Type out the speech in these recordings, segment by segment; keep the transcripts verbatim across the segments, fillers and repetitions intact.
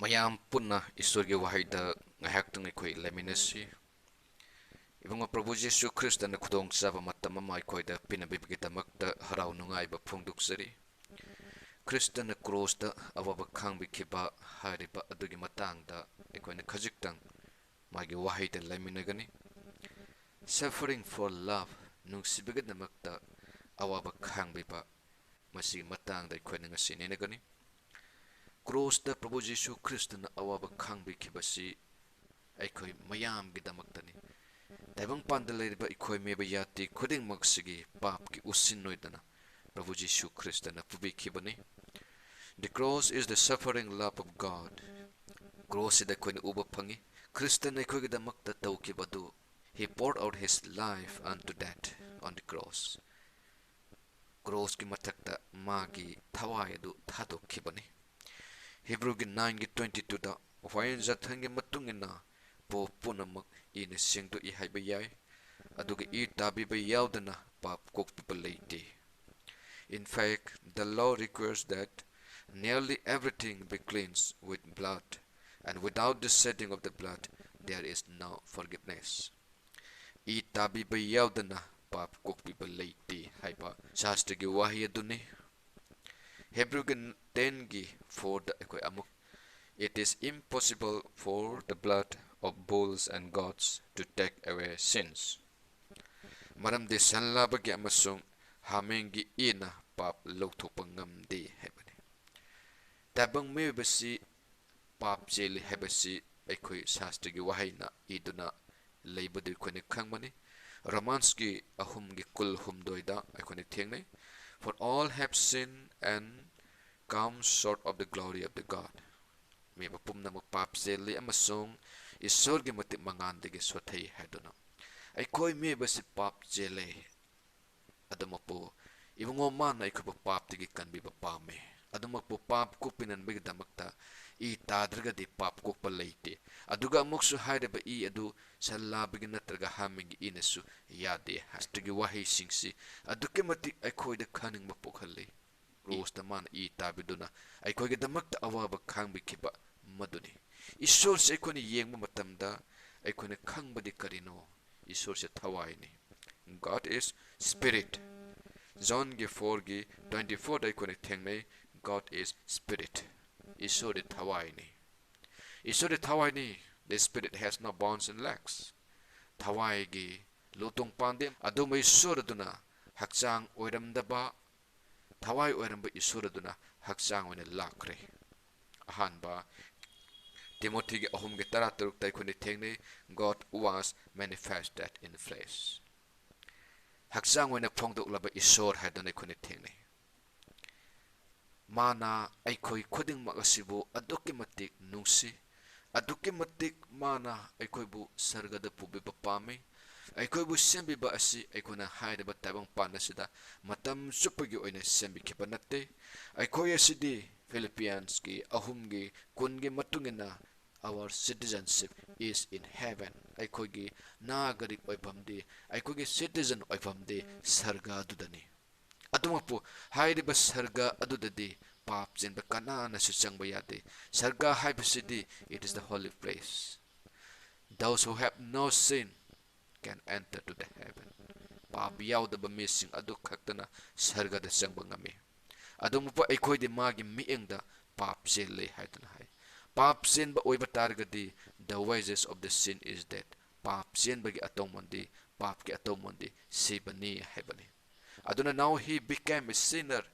ꯃꯌꯥꯝ ꯄꯨꯟꯅ ꯏꯁꯣꯔꯒꯤ ꯋꯥꯍꯩꯗ ꯉꯥꯏꯍꯥꯛꯇꯪ ꯑꯩꯈꯣꯏ ꯂꯩꯃꯤꯟꯅꯁꯤ꯫ ꯏꯕꯨꯡꯉꯣ, ꯄ꯭ꯔꯚꯨ ꯖꯤꯁꯨ ꯈ꯭ꯔꯤꯁꯇꯅ ꯈꯨꯗꯣꯡꯆꯥꯕ ꯃꯇꯝ ꯑꯃ ꯑꯩꯈꯣꯏꯗ ꯄꯤꯅꯕꯤꯕꯒꯤꯗꯃꯛꯇ ꯍꯔꯥꯎ ꯅꯨꯡꯉꯥꯏꯕ ꯐꯣꯡꯗꯣꯛꯆꯔꯤ꯫ ꯈ꯭ꯔꯤꯁꯇꯅ ꯀ꯭ꯔꯣꯁꯇ ꯑꯋꯥꯕ ꯈꯥꯡꯕꯤꯈꯤꯕ ꯍꯥꯏꯔꯤꯕ ꯑꯗꯨꯒꯤ ꯃꯇꯥꯡꯗ ꯑꯩꯈꯣꯏꯅ ꯈꯖꯤꯛꯇꯪ ꯃꯥꯒꯤ ꯋꯥꯍꯩꯗ ꯂꯩꯃꯤꯟꯅꯒꯅꯤ꯫ Suffering for love, ꯅꯨꯡꯁꯤꯕꯒꯤꯗꯃꯛꯇ ꯑꯋꯥꯕ ꯈꯥꯡꯕꯤꯕ, ꯃꯁꯤꯒꯤ ꯃꯇꯥꯡꯗ ꯑꯩꯈꯣꯏꯅ ꯉꯁꯤ ꯅꯩꯅꯒꯅꯤ꯫ ꯀ꯭ꯔꯣꯁꯇ ꯄ꯭ꯔꯚꯨ ꯖꯤꯁꯨ ꯈ꯭ꯔꯤꯁꯇꯅ ꯑꯋꯥꯕ ꯈꯥꯡꯕꯤꯈꯤꯕꯁꯤ ꯑꯩꯈꯣꯏ ꯃꯌꯥꯝꯒꯤꯗꯃꯛꯇꯅꯤ꯫ ꯇꯥꯏꯕꯪꯄꯥꯟꯗ ꯂꯩꯔꯤꯕ ꯑꯩꯈꯣꯏ ꯃꯤꯑꯣꯏꯕ ꯖꯥꯇꯤ ꯈꯨꯗꯤꯡꯃꯛꯁꯤꯒꯤ ꯄꯥꯞꯀꯤ ꯎꯁꯤꯟ ꯑꯣꯏꯗꯅ ꯄ꯭ꯔꯚꯨ ꯖꯤꯁꯨ ꯈ꯭ꯔꯤꯁꯇꯅ ꯄꯨꯕꯤꯈꯤꯕꯅꯤ꯫ The cross is the suffering love of God. ꯀ꯭ꯔꯣꯁꯁꯤꯗ ꯑꯩꯈꯣꯏꯅ ꯎꯕ ꯐꯪꯉꯤ, ꯈ꯭ꯔꯤꯁꯇꯅ ꯑꯩꯈꯣꯏꯒꯤꯗꯃꯛꯇ ꯇꯧꯈꯤꯕꯗꯨ, He poured out His life unto death on the cross. ꯀ꯭ꯔꯣꯁꯀꯤ ꯃꯊꯛꯇ ꯃꯥꯒꯤ ꯊꯋꯥꯏ ꯑꯗꯨ ꯊꯥꯗꯣꯛꯈꯤꯕꯅꯤ꯫ ꯍꯤꯕ꯭ꯔꯨꯒꯤ ꯅꯥꯏꯟꯒꯤ ꯇ꯭ꯋꯦꯟꯇꯤ ꯇꯨꯗ, ꯋꯥꯌꯦꯜ ꯖꯥꯊꯟꯒꯤ ꯃꯇꯨꯡ ꯏꯟꯅ ꯄꯣꯞ ꯄꯨꯝꯅꯃꯛ ꯏꯅ ꯁꯦꯡꯗꯣꯛꯏ ꯍꯥꯏꯕ ꯌꯥꯏ, ꯑꯗꯨꯒ ꯏ ꯇꯥꯕꯤꯕ ꯌꯥꯎꯗꯅ ꯄꯥꯞ ꯀꯣꯛꯄꯤꯕ ꯂꯩꯇꯦ꯫ In fact, the law requires that nearly everything be cleansed with blood, and without the shedding of the blood, there is no forgiveness. E ꯇꯥꯕꯤꯕ ꯌꯥꯎꯗꯅ ꯄꯥꯞ ꯀꯣꯛꯄꯤꯕ ꯂꯩꯇꯦ ꯍꯥꯏꯕ ꯁꯥꯁꯇ꯭ꯔꯒꯤ ꯋꯥꯍꯩ ꯑꯗꯨꯅꯤ꯫ ꯍꯦꯕ꯭ꯔꯨꯒꯤ ꯇꯦꯟꯒꯤ ꯐꯣꯔꯗ ꯑꯩꯈꯣꯏ ꯑꯃꯨꯛ, "It is impossible for the blood of bulls and goats to take away sins." ꯃꯔꯝꯗꯤ ꯁꯟ ꯂꯥꯕꯒꯤ ꯑꯃꯁꯨꯡ ꯍꯥꯃꯦꯡꯒꯤ ꯏꯅ ꯄꯥꯞ ꯂꯧꯊꯣꯛꯄ ꯉꯝꯗꯦ ꯍꯥꯏꯕꯅꯤ꯫ ꯇꯥꯏꯕꯪ ꯃꯤꯑꯣꯏꯕꯁꯤ ꯄꯥꯞ ꯆꯦꯜꯂꯤ ꯍꯥꯏꯕꯁꯤ ꯑꯩꯈꯣꯏ ꯁꯥꯁꯇ꯭ꯔꯒꯤ ꯋꯥꯍꯩꯅ ꯏꯗꯨꯅ ꯂꯩꯕꯗꯨ ꯑꯩꯈꯣꯏꯅ ꯈꯪꯕꯅꯤ꯫ ꯔꯣꯃꯥꯟꯁꯀꯤ ꯑꯍꯨꯝꯒꯤ ꯀꯨꯟꯍꯨꯝꯗꯣꯏꯗ ꯑꯩꯈꯣꯏꯅ ꯊꯦꯡꯅꯩ, "For all have sinned and come short of the glory of the God." ꯃꯤꯑꯣꯏꯕ ꯄꯨꯝꯅꯃꯛ ꯄꯥꯞ ꯆꯦꯜꯂꯤ ꯑꯃꯁꯨꯡ ꯏꯁꯣꯔꯒꯤ ꯃꯇꯤꯛ ꯃꯉꯥꯜꯗꯒꯤ ꯁꯣꯊꯩ ꯍꯥꯏꯗꯨꯅ꯫ ꯑꯩꯈꯣꯏ ꯃꯤꯑꯣꯏꯕꯁꯤ ꯄꯥꯞ ꯆꯦꯜꯂꯦ꯫ ꯑꯗꯨꯃꯛꯄꯨ ꯏꯕꯨꯡꯉꯣ ꯃꯥꯅ ꯑꯩꯈꯣꯏꯕꯨ ꯄꯥꯞꯇꯒꯤ ꯀꯟꯕꯤꯕ ꯄꯥꯝꯃꯦ꯫ ꯑꯗꯨꯃꯛꯄꯨ ꯄꯥꯞ ꯀꯣꯛꯄꯤꯅꯕꯒꯤꯗꯃꯛꯇ ꯏ ꯇꯥꯗ꯭ꯔꯒꯗꯤ ꯄꯥꯞ ꯀꯣꯛꯄ ꯂꯩꯇꯦ꯫ ꯑꯗꯨꯒ ꯑꯃꯨꯛꯁꯨ ꯍꯥꯏꯔꯤꯕ ꯏ ꯑꯗꯨ ꯁꯟ ꯂꯥꯕꯒꯤ ꯅꯠꯇ꯭ꯔꯒ ꯍꯥꯃꯦꯡꯒꯤ ꯏꯅꯁꯨ ꯌꯥꯗꯦ꯫ ꯁꯥꯁꯇ꯭ꯔꯒꯤ ꯋꯥꯍꯩꯁꯤꯡꯁꯤ ꯑꯗꯨꯛꯀꯤ ꯃꯇꯤꯛ ꯑꯩꯈꯣꯏꯗ ꯈꯪꯅꯤꯡꯕ ꯄꯣꯛꯍꯜꯂꯤ꯫ ꯀ꯭ꯔꯣꯁꯇ ꯃꯥꯅ ꯏ ꯇꯥꯕꯤꯗꯨꯅ ꯑꯩꯈꯣꯏꯒꯤꯗꯃꯛꯇ ꯑꯋꯥꯕ ꯈꯥꯡꯕꯤꯈꯤꯕ ꯃꯗꯨꯅꯤ꯫ ꯏꯁꯣꯔꯁꯦ ꯑꯩꯈꯣꯏꯅ ꯌꯦꯡꯕ ꯃꯇꯝꯗ ꯑꯩꯈꯣꯏꯅ ꯈꯪꯕꯗꯤ ꯀꯔꯤꯅꯣ? ꯏꯁꯣꯔꯁꯦ ꯊꯋꯥꯏꯅꯤ꯫ God is spirit꯫ ꯖꯣꯟꯒꯤ fourꯒꯤ twenty fourꯗ ꯑꯩꯈꯣꯏꯅ ꯊꯦꯡꯅꯩ, God is spirit꯫ ꯏꯁꯣꯔꯗꯤ ꯊꯋꯥꯏꯅꯤ꯫ ꯏꯁꯣꯔꯗꯤ ꯊꯋꯥꯏꯅꯤ꯫ The spirit has no bones and legs꯫ ꯊꯋꯥꯏꯒꯤ ꯂꯨꯇꯣꯡ ꯄꯥꯟꯗꯦ꯫ ꯑꯗꯨꯝꯕ ꯏꯁꯣꯔ ꯑꯗꯨꯅ ꯍꯛꯆꯥꯡ ꯑꯣꯏꯔꯝꯗꯕ, ꯊꯋꯥꯏ ꯑꯣꯏꯔꯝꯕ ꯏꯁꯣꯔ ꯑꯗꯨꯅ ꯍꯛꯆꯥꯡ ꯑꯣꯏꯅ ꯂꯥꯛꯈ꯭ꯔꯦ꯫ ꯑꯍꯥꯟꯕ ꯇꯤꯃꯣꯊꯤꯒꯤ ꯑꯍꯨꯝꯒꯤ ꯇꯔꯥꯇꯔꯨꯛꯇ ꯑꯩꯈꯣꯏꯅ ꯊꯦꯡꯅꯩ, God was manifested in flesh꯫ ꯍꯛꯆꯥꯡ ꯑꯣꯏꯅ ꯐꯣꯡꯗꯣꯛꯂꯕ ꯏꯁꯣꯔ ꯍꯥꯏꯗꯨꯅ ꯑꯩꯈꯣꯏꯅ ꯊꯦꯡꯅꯩ꯫ ꯃꯥꯅ ꯑꯩꯈꯣꯏ ꯈꯨꯗꯤꯡꯃꯛ ꯑꯁꯤꯕꯨ ꯑꯗꯨꯛꯀꯤ ꯃꯇꯤꯛ ꯅꯨꯡꯁꯤ, ꯑꯗꯨꯛꯀꯤ ꯃꯇꯤꯛ ꯃꯥꯅ ꯑꯩꯈꯣꯏꯕꯨ ꯁꯔꯒꯗ ꯄꯨꯕꯤꯕ ꯄꯥꯝꯃꯤ꯫ ꯑꯩꯈꯣꯏꯕꯨ ꯁꯦꯝꯕꯤꯕ ꯑꯁꯤ ꯑꯩꯈꯣꯏꯅ ꯍꯥꯏꯔꯤꯕ ꯇꯥꯏꯕꯪꯄꯥꯟ ꯑꯁꯤꯗ ꯃꯇꯝ ꯆꯨꯞꯄꯒꯤ ꯑꯣꯏꯅ ꯁꯦꯝꯕꯤꯈꯤꯕ ꯅꯠꯇꯦ꯫ ꯑꯩꯈꯣꯏ ꯑꯁꯤꯗꯤ ꯐꯤꯂꯤꯄꯤꯌꯟꯁꯀꯤ ꯑꯍꯨꯝꯒꯤ ꯀꯨꯟꯒꯤ ꯃꯇꯨꯡ ꯏꯟꯅ, "Our citizenship is in heaven"꯫ ꯑꯩꯈꯣꯏꯒꯤ ꯅꯥꯒꯔꯤꯛ ꯑꯣꯏꯐꯝꯗꯤ, ꯑꯩꯈꯣꯏꯒꯤ citizen ꯑꯣꯏꯐꯝꯗꯤ ꯁꯔꯒ ꯑꯗꯨꯗꯅꯤ꯫ ꯑꯗꯨꯃꯛꯄꯨ ꯍꯥꯏꯔꯤꯕ ꯁꯔꯒ ꯑꯗꯨꯗꯗꯤ ꯄꯥꯞ ꯆꯦꯟꯕ ꯀꯅꯥꯅꯁꯨ ꯆꯪꯕ ꯌꯥꯗꯦ꯫ ꯁꯔꯒ ꯍꯥꯏꯕꯁꯤꯗꯤ, it is the holy place꯫ "Those who have no sin can enter to the heaven"꯫ ꯄꯥꯞ ꯌꯥꯎꯗꯕ ꯃꯤꯁꯤꯡ ꯑꯗꯨ ꯈꯛꯇꯅ ꯁꯔꯒꯗ ꯆꯪꯕ ꯉꯝꯃꯤ꯫ ꯑꯗꯨꯃꯛꯄꯨ ꯑꯩꯈꯣꯏꯗꯤ ꯃꯥꯒꯤ ꯃꯤꯠꯌꯦꯡꯗ ꯄꯥꯞ ꯆꯦꯜꯂꯦ ꯍꯥꯏꯗꯨꯅ ꯍꯥꯏ꯫ ꯄꯥꯞ ꯆꯦꯟꯕ ꯑꯣꯏꯕ ꯇꯥꯔꯒꯗꯤ, "The wages of the sin is death"꯫ ꯄꯥꯞ ꯆꯦꯟꯕꯒꯤ ꯑꯇꯧꯃꯟꯗꯤ, ꯄꯥꯞꯀꯤ ꯑꯇꯧꯃꯟꯗꯤ ꯁꯤꯕꯅꯤ ꯍꯥꯏꯕꯅꯤ꯫ ꯑꯗꯨꯅ, "Now he became a sinner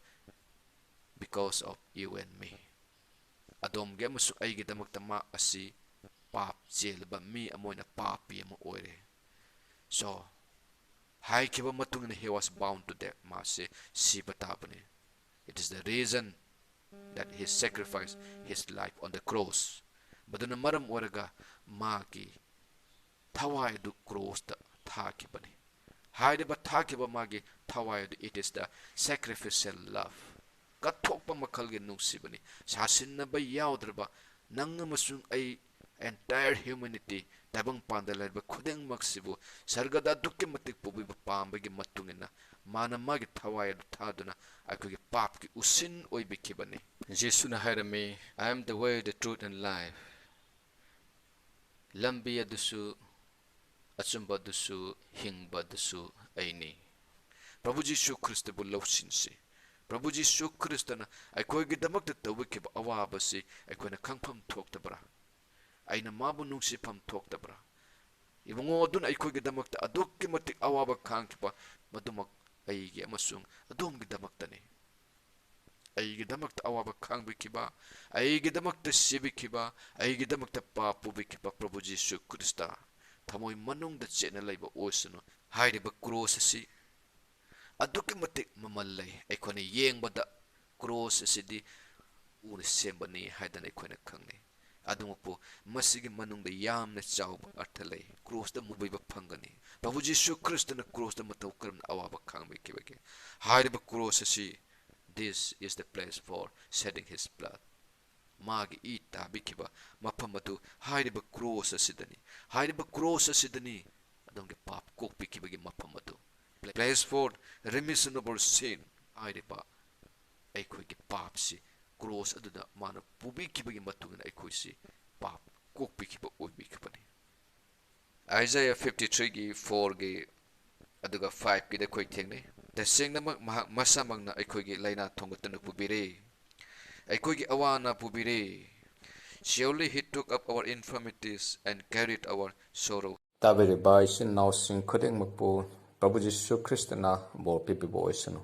because of you and me"꯫ ꯑꯗꯣꯝꯒꯤ ꯑꯃꯁꯨꯡ ꯑꯩꯒꯤꯗꯃꯛꯇ ꯃꯥ ꯑꯁꯤ ꯄꯥꯞ ꯆꯦꯜꯂꯕ ꯃꯤ ꯑꯃ ꯑꯣꯏꯅ, ꯄꯥꯄꯤ ꯑꯃ ꯑꯣꯏꯔꯦ꯫ So, ꯍꯥꯏꯈꯤꯕ ꯃꯇꯨꯡ ꯏꯟꯅ, "He was bound to death"꯫ ꯃꯥꯁꯦ ꯁꯤꯕ ꯇꯥꯕꯅꯤ꯫ It is the reason that he sacrificed his life on the cross꯫ ꯃꯗꯨꯅ ꯃꯔꯝ ꯑꯣꯏꯔꯒ ꯃꯥꯒꯤ ꯊꯋꯥꯏ ꯑꯗꯨ ꯀ꯭ꯔꯣꯁꯇ ꯊꯥꯈꯤꯕꯅꯤ꯫ ꯍꯥꯏꯔꯤꯕ ꯊꯥꯈꯤꯕ ꯃꯥꯒꯤ ꯊꯋꯥꯏ ꯑꯗꯨ, it is the sacrificial love꯫ ꯀꯠꯊꯣꯛꯄ ꯃꯈꯜꯒꯤ ꯅꯨꯡꯁꯤꯕꯅꯤ꯫ ꯁꯥꯁꯤꯟꯅꯕ ꯌꯥꯎꯗ꯭ꯔꯕ, ꯅꯪ ꯑꯃꯁꯨꯡ ꯑꯩ entire humanity, ꯇꯥꯏꯕꯪꯄꯥꯟꯗ ꯂꯩꯔꯤꯕ ꯈꯨꯗꯤꯡꯃꯛꯁꯤꯕꯨ ꯁꯔꯒꯗ ꯑꯗꯨꯛꯀꯤ ꯃꯇꯤꯛ ꯄꯨꯕꯤꯕ ꯄꯥꯝꯕꯒꯤ ꯃꯇꯨꯡ ꯏꯟꯅ ꯃꯥꯅ ꯃꯥꯒꯤ ꯊꯋꯥꯏ ꯑꯗꯨ ꯊꯥꯗꯨꯅ ꯑꯩꯈꯣꯏꯒꯤ ꯄꯥꯞꯀꯤ ꯎꯁꯤꯟ ꯑꯣꯏꯕꯤꯈꯤꯕꯅꯤ꯫ ꯖꯤꯁꯨꯅ ꯍꯥꯏꯔꯝꯃꯤ, "I am the way, the truth and life." ꯂꯝꯕꯤ ꯑꯗꯨꯁꯨ, ꯑꯆꯨꯝꯕ ꯑꯗꯨꯁꯨ, ꯍꯤꯡꯕ ꯑꯗꯨꯁꯨ ꯑꯩꯅꯤ꯫ ꯄ꯭ꯔꯚꯨ ꯖꯤꯁꯨ ꯈ꯭ꯔꯤꯁꯇꯕꯨ ꯂꯧꯁꯤꯟꯁꯤ꯫ ꯄ꯭ꯔꯚꯨ ꯖꯤꯁꯨ ꯈ꯭ꯔꯤꯁꯇꯅ ꯑꯩꯈꯣꯏꯒꯤꯗꯃꯛꯇ ꯇꯧꯕꯤꯈꯤꯕ ꯑꯋꯥꯕꯁꯤ ꯑꯩꯈꯣꯏꯅ ꯈꯪꯐꯝ ꯊꯣꯛꯇꯕ꯭ꯔꯥ? ꯑꯩꯅ ꯃꯥꯕꯨ ꯅꯨꯡꯁꯤꯐꯝ ꯊꯣꯛꯇꯕ꯭ꯔꯥ? ꯏꯕꯨꯡꯉꯣ ꯑꯗꯨꯅ ꯑꯩꯈꯣꯏꯒꯤꯗꯃꯛꯇ ꯑꯗꯨꯛꯀꯤ ꯃꯇꯤꯛ ꯑꯋꯥꯕ ꯈꯥꯡꯈꯤꯕ, ꯃꯗꯨꯃꯛ ꯑꯩꯒꯤ ꯑꯃꯁꯨꯡ ꯑꯗꯣꯝꯒꯤꯗꯃꯛꯇꯅꯤ꯫ ꯑꯩꯒꯤꯗꯃꯛꯇ ꯑꯋꯥꯕ ꯈꯥꯡꯕꯤꯈꯤꯕ, ꯑꯩꯒꯤꯗꯃꯛꯇ ꯁꯤꯕꯤꯈꯤꯕ, ꯑꯩꯒꯤꯗꯃꯛꯇ ꯄꯥꯞ ꯄꯨꯕꯤꯈꯤꯕ ꯄ꯭ꯔꯚꯨ ꯖꯤꯁꯨ ꯈ꯭ꯔꯤꯁꯇ ꯊꯃꯣꯏ ꯃꯅꯨꯡꯗ ꯆꯦꯠꯅ ꯂꯩꯕ ꯑꯣꯏꯁꯅꯨ꯫ ꯍꯥꯏꯔꯤꯕ ꯀ꯭ꯔꯣꯁ ꯑꯁꯤ ꯑꯗꯨꯛꯀꯤ ꯃꯇꯤꯛ ꯃꯃꯜ ꯂꯩ꯫ ꯑꯩꯈꯣꯏꯅ ꯌꯦꯡꯕꯗ ꯀ꯭ꯔꯣꯁ ꯑꯁꯤꯗꯤ ꯎꯅ ꯁꯦꯝꯕꯅꯤ ꯍꯥꯏꯗꯅ ꯑꯩꯈꯣꯏꯅ ꯈꯪꯅꯩ꯫ ꯑꯗꯨꯃꯛꯄꯨ ꯃꯁꯤꯒꯤ ꯃꯅꯨꯡꯗ ꯌꯥꯝꯅ ꯆꯥꯎꯕ ꯑꯔꯊ ꯂꯩ꯫ ꯀ꯭ꯔꯣꯁꯇ ꯃꯨꯕꯤꯕ ꯐꯪꯒꯅꯤ꯫ ꯄ꯭ꯔꯚꯨ ꯖꯤꯁꯨ ꯈ꯭ꯔꯤꯁꯇꯅ ꯀ꯭ꯔꯣꯁꯇ ꯃꯇꯧ ꯀꯔꯝꯅ ꯑꯋꯥꯕ ꯈꯥꯡꯕꯤꯈꯤꯕꯒꯦ? ꯍꯥꯏꯔꯤꯕ ꯀ꯭ꯔꯣꯁ ꯑꯁꯤ, "This is the place for shedding his blood." ꯃꯥꯒꯤ ꯏ ꯇꯥꯕꯤꯈꯤꯕ ꯃꯐꯝ ꯑꯗꯨ ꯍꯥꯏꯔꯤꯕ ꯀ꯭ꯔꯣꯁ ꯑꯁꯤꯗꯅꯤ꯫ ꯍꯥꯏꯔꯤꯕ ꯀ꯭ꯔꯣꯁ ꯑꯁꯤꯗꯅꯤ ꯑꯗꯣꯝꯒꯤ ꯄꯥꯞ ꯀꯣꯛꯄꯤꯈꯤꯕꯒꯤ ꯃꯐꯝ ꯑꯗꯨ꯫ Place for remission of our sin ꯍꯥꯏꯔꯤꯕ ꯑꯩꯈꯣꯏꯒꯤ ꯄꯥꯞꯁꯤ ꯀ꯭ꯔꯣꯁ ꯑꯗꯨꯗ ꯃꯥꯅ ꯄꯨꯕꯤꯈꯤꯕꯒꯤ ꯃꯇꯨꯡ ꯏꯟꯅ ꯑꯩꯈꯣꯏꯁꯤ ꯄꯥꯞ ꯀꯣꯛꯄꯤꯈꯤꯕ ꯑꯣꯏꯕꯤꯈꯤꯕꯅꯤ꯫ Isaiah fifty threeꯒꯤ fourꯒꯤ ꯑꯗꯨꯒ fiveꯀꯤꯗ ꯑꯩꯈꯣꯏ ꯊꯦꯡꯅꯩ꯫ "ꯇꯁꯦꯡꯅꯃꯛ ꯃꯍꯥꯛ ꯃꯁꯥꯃꯛꯅ ꯑꯩꯈꯣꯏꯒꯤ ꯂꯥꯏꯅꯥ ꯊꯣꯡꯒꯠꯇꯨꯅ ꯄꯨꯕꯤꯔꯦ, ꯑꯩꯈꯣꯏꯒꯤ ꯑꯋꯥ ꯑꯅꯥ ꯄꯨꯕꯤꯔꯦ꯫ Surely he took up our infirmities and carried our sorrow." ꯇꯥꯕꯤꯔꯤꯕ ꯏꯆꯤꯟ ꯏꯅꯥꯎꯁꯤꯡ ꯈꯨꯗꯤꯡꯃꯛꯄꯨ ꯄ꯭ꯔꯚꯨ ꯖꯤꯁꯨ ꯈ꯭ꯔꯤꯁꯇꯅ ꯕꯣꯔ ꯄꯤꯕꯤꯕ ꯑꯣꯏꯁꯅꯨ꯫